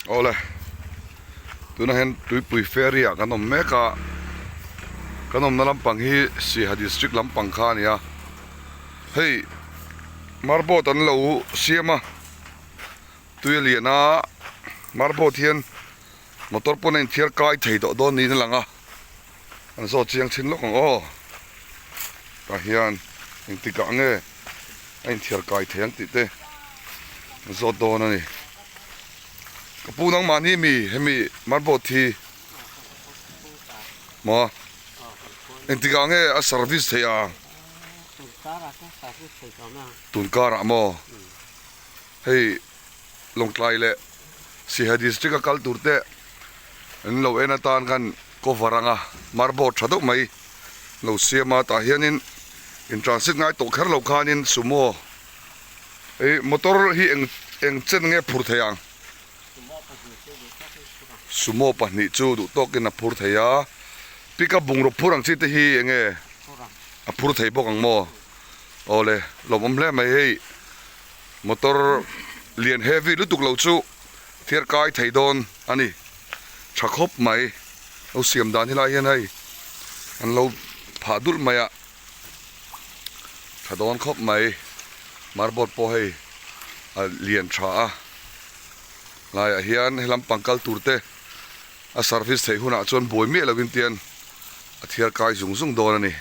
Awle, tunah hian tuipui ferry ah kan awm mek a, kan awmna lampang hi Siaha district lampang kha a ni a, hei marboat an lo siam a, tui a lian a, marboat hian motor pawn a inthiar kai thei tawh dawn niin a lang a, an zawt chiang thin lawk ang aw, tah hian engtik ah nge a inthiar kai thei ang tih te an zawt dawn a ni. Ka pu nangmahni mi hemi marboat hi maw engtik ah nge a service theih a? Tun karah maw hei Lawngtlai leh Siaha district a kal tur te an lo en atan khan cover anga marboat tha deuh mai lo siam a tah hianin in transit ngai tawh kher lo khanin sumo Ih motor hi eng eng chen nge phur thei ang? Sumo pahnih chu duh tawkin a phur thei a, pickup bungraw phur ang chi te hi eng nge a phur thei bawk ang maw? Aw le, lawmawm hle mai hei motor lian heavy lutuk lo chu thiar kai thei dawn a ni, tha khawp mai lo siam dan helai hian hei an lo phah dulh mai a. Tha dawn khawp mai marble pawh hei a lian tha a laiah hian helam pang kal tur te a service theih hunah chuan buai miah lovin tian a thiar kai zung zung dawn a ni.